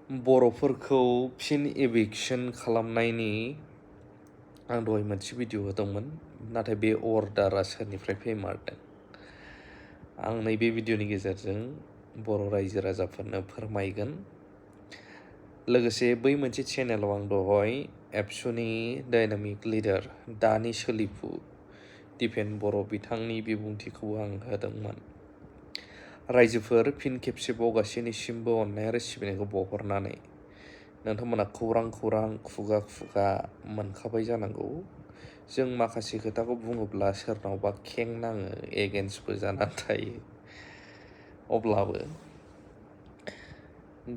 बर'फोरखौ फिन एभिक्शन खालामनायनि आं दहाय मोनसे भिडिअ होदोंमोन, नाथाय बे अर्डारा सोरनिफ्राय फैमारदों आं नैबे भिडिअनि गेजेरजों बर' रायजो राजाफोरनो फोरमायगोन। लोगोसे बै मोनसे चेनेलाव आं दहाय एबसुनि डायनामिक लिडार दानि सोलिफु दिपेन बर' बिथांनि बिबुंथिखौ आं होदोंमोन। रायजोफोर फिन खेबसेबाव गासैनिसिमबो अननाय आरो सिबिनायखौ बावहरनानै नोंथांमोना खौरां खुगा खुगा मोनखाबाय जानांगौ। जों माखासे खोथाखौ बुङोब्ला सोरनावबा खें नाङो, एगेन्स्टबो जानानै थायो। अब्लाबो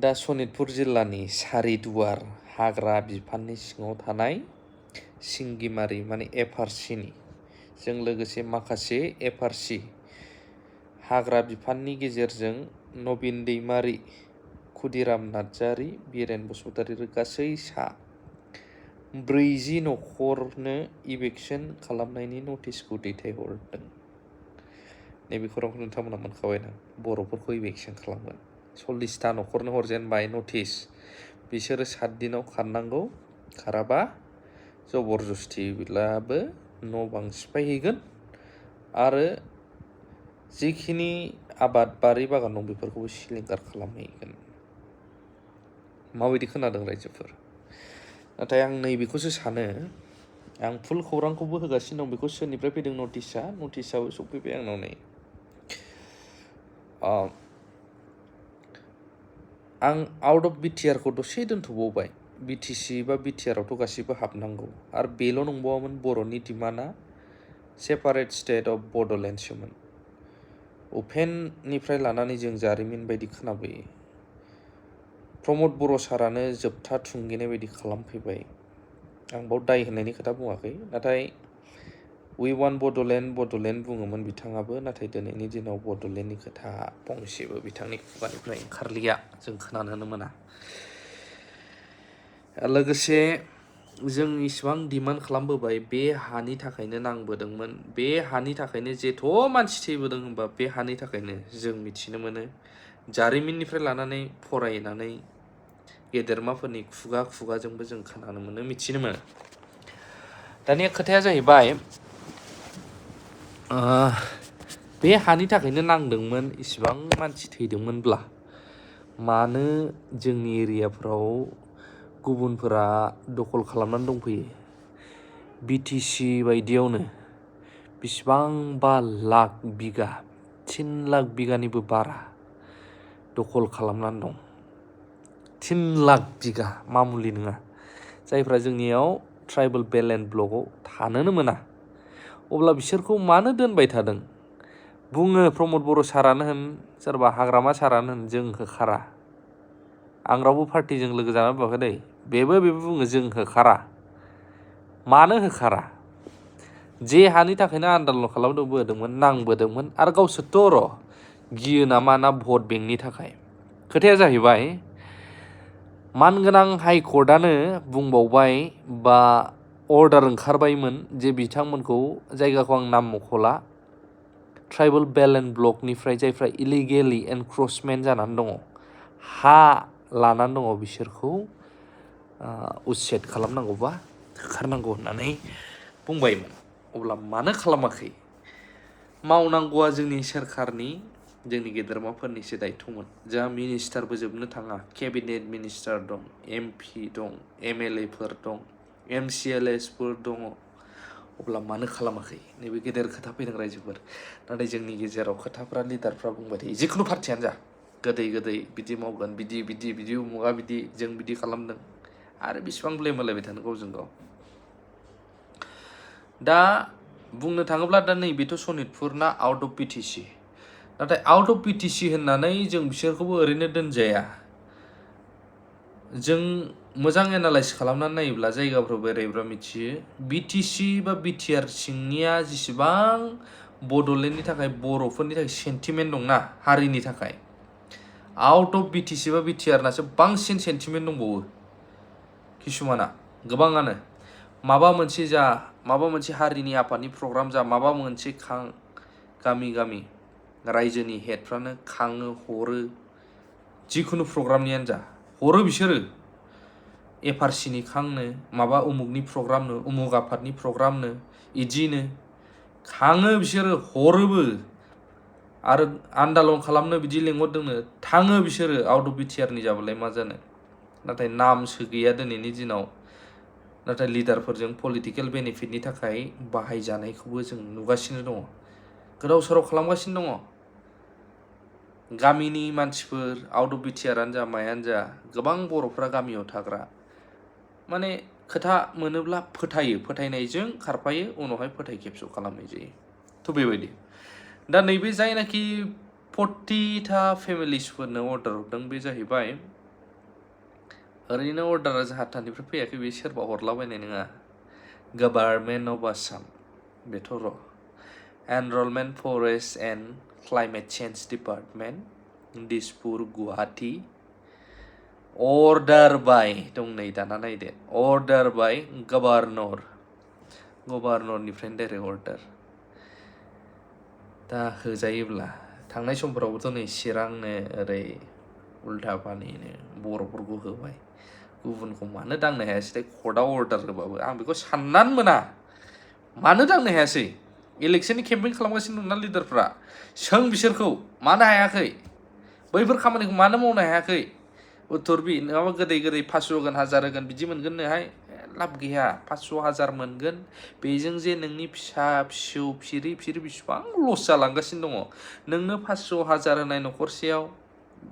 दा सनितपुर जिल्लानि सारिदुवार हाग्रा बिफाननि सिङाव थानाय सिंगिमारि माने एफआरसिनि जों लोगोसे माखासे एफआरसि हाग्रा बिफाननि गेजेरजों नबिन दैमारि, खुदिराम नार्जारि, बिरेन बसुमतारि गासै 40 न'खरनो इभिक्शन खालामनायनि नटिसखौ दैथायहरदों। नैबे खौरांखौ नोंथांमोना मोनखाबायना, बर'फोरखौ इभिक्शन खालामगोन। 40टा न'खरनो हरजेनबाय नटिस। बिसोरो 7 दिनाव खारनांगौ, खाराबा जबरदस्तिब्लाबो न' बां सिफायहैगोन आरो जिखिनि आबाद बारि बागान दं बेफोरखौबो सिलिंखार खालामहैगोन। माबायदि खोनादों रायजोफोर? नाथाय आं नैबेखौसो सानो, आं फुल खौरांखौबो होगासिनो दं। बेखौ सोरनिफ्राय फैदों नटिसाबो सफैबाय आंनाव नै। आं आउट अफ बिटिआरखौ दसे दोनथ'बावबाय। बिटिसि बा बिटिआरआवथ' गासिबो हाबनांगौ आरो बेल' नंबावामोन। बर'नि डिमान्डआ सेपारेट स्टेट अफ बड'लेण्डसोमोन। उपेननिफ्राय लानानै जों जारिमिन बायदि खोनाबोयो। प्रमद बर' सारानो जोबथा थुंगेनाय बायदि खालामफैबाय। आं बाव दाय होननायनि खोथा बुङाखै, नाथाय वी वान बड'लेण्ड बुङोमोन बिथाङाबो। नाथाय दिनैनि दिनाव बड'लेण्डनि खोथा फंसेबो बिथांनि खुगानिफ्राय ओंखारलिया, जों खोनानोनो मोना। लोगोसे जों इसिबां डिमान्ड खालामबोबाय, बे हानि थाखायनो नांबोदोंमोन, बे हानि थाखायनो जेथ' मानसि थैबोदों होनबा बे हानि थाखायनो जों मिथिनो मोनो। जारिमिननिफ्राय लानानै फरायनानै गेदेरमाफोरनि खुगाजोंबो जों खोनानो मोनो, मिथिनो मोनो। दानिया खोथाया जाहैबाय, बे हानि थाखायनो नांदोंमोन, इसिबां मानसि थैदोंमोनब्ला मानो जोंनि एरियाफ्राव गुबुनफोरा दखल खालामनानै दंफैयो? बिटिसि बायदियावनो बेसेबांबा लाख बिगा, 3 लाख बिगानिबो बारा दखल खालामनानै दं। 3 लाख बिगा मामुलि नङा। जायफ्रा जोंनियाव ट्राइबेल बेलेन्ड ब्लकआव थानोनो मोना, अब्ला बिसोरखौ मानो दोनबाय थादों? बुङो प्रमद बर' सारानो होन, सोरबा हाग्रामा सारानो होन, जों होखारा। आं रावबो पार्टिजों लोगो जानानै बुङाखै दै, बेबो बुङो जों होखारा। मानो होखारा? जे हानि थाखायनो आन्दालन खालामबोदोंमोन, नांबोदोंमोन, आरो गावसोरथ' गियो नामा ना भट बेंकनि थाखाय? खोथाया जाहैबाय, मानगोनां हाइकर्टआनो बुंबावबाय बा अर्डार ओंखारबायमोन जे बिथांमोनखौ, जायगाखौ आं नाम मख'ला, ट्राइबेल बेलेन्ड ब्लकनिफ्राय जायफ्रा इलिगेलि एनक्रचमेन्ट जानानै दङ, हा लानानै दङ, बिसोरखौ उच्चेद खालामनांगौबा होखारनांगौ होननानै बुंबायमोन। अब्ला मानो खालामाखै? मावनांगौआ जोंनि सोरखारनि, जोंनि गेदेरमाफोरनिसो दायथ'मोन। जोंहा मिनिस्टारबो जोबनो थाङा, केबिनेट मिनिस्टार दं, MP दं, MLAफोर दं, MCLSफोर दङ। अब्ला मानो खालामाखै? नैबे गेदेर खोथा फैदों रायजोफोर। नाथाय जोंनि गेजेराव खोथाफ्रा, लिडारफ्रा बुंबाय थायो, जिखुनु पार्टियानो जा, गोदै बिदि मावगोन, बिदि उमुगा बिदि, जों बिदि खालामदों, आरो बेसेबां ब्लेम होलायबाय थानो गावजों गाव। दा बुंनो थाङोब्ला दा नैबेथ' सनितपुरना आउट अफ बिटिसि। नाथाय आउट अफ बिटिसि होननानै जों बिसोरखौबो ओरैनो दोनजाया। जों मोजां एनालाइज खालामनानै नायोब्ला जायगाफ्राव बेरायब्ला मिथियो, बिटिसि बा बिटिआर सिंनिया जेसेबां बड'लेण्डनि थाखाय, बर'फोरनि थाखाय सेन्टिमेन्ट दंना, हारिनि थाखाय, आउट अफ बिटिसि बा बिटिआरनासो बांसिन सेन्टिमेन्ट दंबावो। किसुमाना, गोबाङानो, माबा मोनसे हारिनि आफादनि प्रग्राम जा, माबा मोनसे गामि रायजोनि हेडफ्रानो खाङो, हरो, जिखुनु प्रग्रामनियानो जा, हरो बिसोरो एफआरसिनि खांनो माबा उमुगनि प्रग्रामनो उमुग आफादनि प्रग्रामनो इदिनो खाङो बिसोरो हरोबो आरो आन्दालन खालामनो बिदि लेंहरदोंनो थाङो बिसोरो आउट अफ बिटिआरनि जाबालाय मा जानो नाथाय नामसो गैया दिनैनि दिनाव नाथाय लिडारफोरजों पलिटिकेल बेनिफिटनि थाखाय बाहायजानायखौबो जों नुगासिनो दङ गोदाव सोराव खालामगासिनो दङ गामिनि मानसिफोर आउट अफ बिटिआरानो जा मायानो जा गोबां बर'फ्रा गामियाव थाग्रा माने खोथा मोनोब्ला फोथायो फोथायनायजों खारफायो उनावहाय फोथाय खेबस' खालामनाय जायो थ' बेबायदि दा नैबे जायनाखि 40टा फेमिलिसफोरनो अर्डार हरदों बे जाहैबाय ओरैनो अर्डारा जाहाथानिफ्राय फैयाखै बे सोरबा हरलाबायनाय नङा गभार्नमेन्ट अफ आसाम बेथ' र' environment forest and climate change department Dispur Guwahati order बाय दं नै दाना नायदो अर्डार बाय गभार्नरनिफ्रायनो डाइरेक्ट अर्डार दा होजायोब्ला थांनाय समफोरावबोथ' नै चिरांनो ओरै उल्था पानिनो बर'फोरखौ होबाय गुबुनखौ मानो दांनो हायासै कर्टआव अर्डार होबाबो आं बेखौ साननानै मोना मानो दांनो हायासै इलेक्सननि केम्पेइन खालामगासिनो दंना लिडारफ्रा सों बिसोरखौ मानो हायाखै बैफोर खामानिखौ मानो मावनो हायाखै उत्तर बि नङाबा गोदै 500 होगोन 1000 होगोन बिदि मोनगोननोहाय लाब गैया 500 1000 मोनगोन बेजों जे नोंनि फिसा फिसौ फिरि बिसिबां लस जालांगासिनो दङ नोंनो 500 1000 होनाय न'खरसेयाव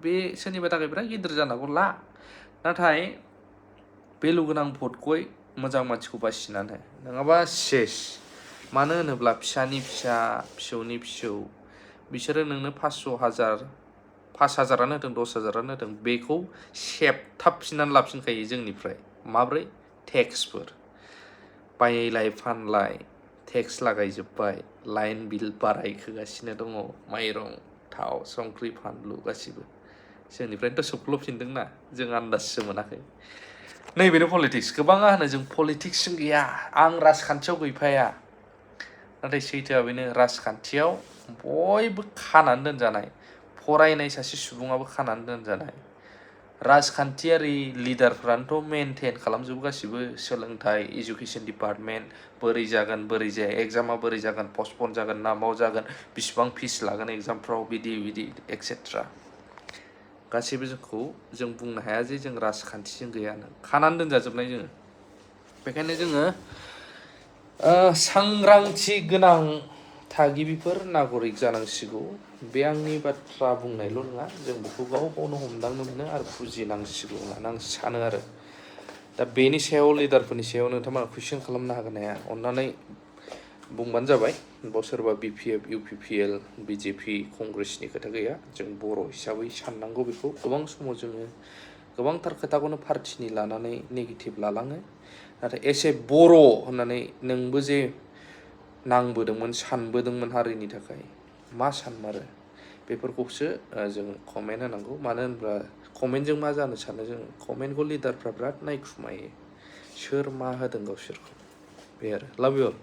बे सोरनिबा थाखाय बिराद गिदिर जानांगौ ला नाथाय भेलु गोनां भटखौहाय मोजां मानसिखौ बासिनानै नङाबा सेस मानो होनोब्ला फिसानि फिसा फिसौनि फिसौ बिसोरो नोंनो 500 1000 5000आनो होदों 10000आनो होदों बेखौ सेबथाबफिननानै लाफिनखायो जोंनिफ्राय माब्रै टेक्सफोर बायलाय फानलाय टेक्स लागायजोब्बाय लाइन बिल बारायहोगासिनो दङ माइरं थाव संख्रि फानलु गासिबो जोंनिफ्रायनोथ' सोबख्ल'फिनदोंना जों आन्दाजसो मोनाखै नैबेनो पलिटिक्स गोबाङा होनो जों पलिटिक्सजों गैया आं राजखान्थियाव गैफाया नाथाय सैथोआ बेनो राजखान्थियाव बयबो खानानै दोनजानाय फरायनाय सासे सुबुङाबो खानानै दोनजानाय राजखान्थियारि लिडारफ्रानोथ' मेनटेन खालामजोबो गासिबो सोलोंथाइ इडुकेसन डिपार्टमेन्ट बोरै जागोन बोरै जाया एग्जामा बोरै जागोन पस्टपन जागोन ना माव जागोन बिसिबां फिस लागोन एग्जामफ्राव बिदि एक्सेट्रा गासैबो जों बुंनो हाया जे जों राजखान्थिजों गैयानो खानानै दोनजाजोबनाय जोङो बेखायनो जोङो सांग्रांथि गोनां थागिबिफोर नागरिक जानांसिगौ बे आंनि बाथ्रा बुंनायल' नङा जों बेखौ गाव गावनो हमदांनो मोनो आरो बुजिनांसिगौ होननानै आं सानो आरो दा बेनि सायाव लिडारफोरनि सायाव नोंथांमोना कुइसन खालामनो हागोन हाया अननानै बुंबानो जाबाय बाव सोरबा बिपिएफ इउपिपिएल बिजेपि कंग्रेसनि खोथा गैया जों बर' हिसाबै साननांगौ बेखौ गोबां समाव जोङो गोबांथार खोथाखौनो पार्टिनि लानानै नेगेटिभ लालाङो नाथाय एसे बर' होननानै नोंबो जे नांबोदोंमोन सानबोदोंमोन हारिनि थाखाय मा सानमारो बेफोरखौसो जों कमेन्ट होनांगौ मानो होनब्ला कमेन्टजों मा जानो सानो जों कमेन्टखौ लिडारफ्रा बिराद नायखुमायो सोर मा होदों गावसोरखौ बे आरो लाभ इउ अल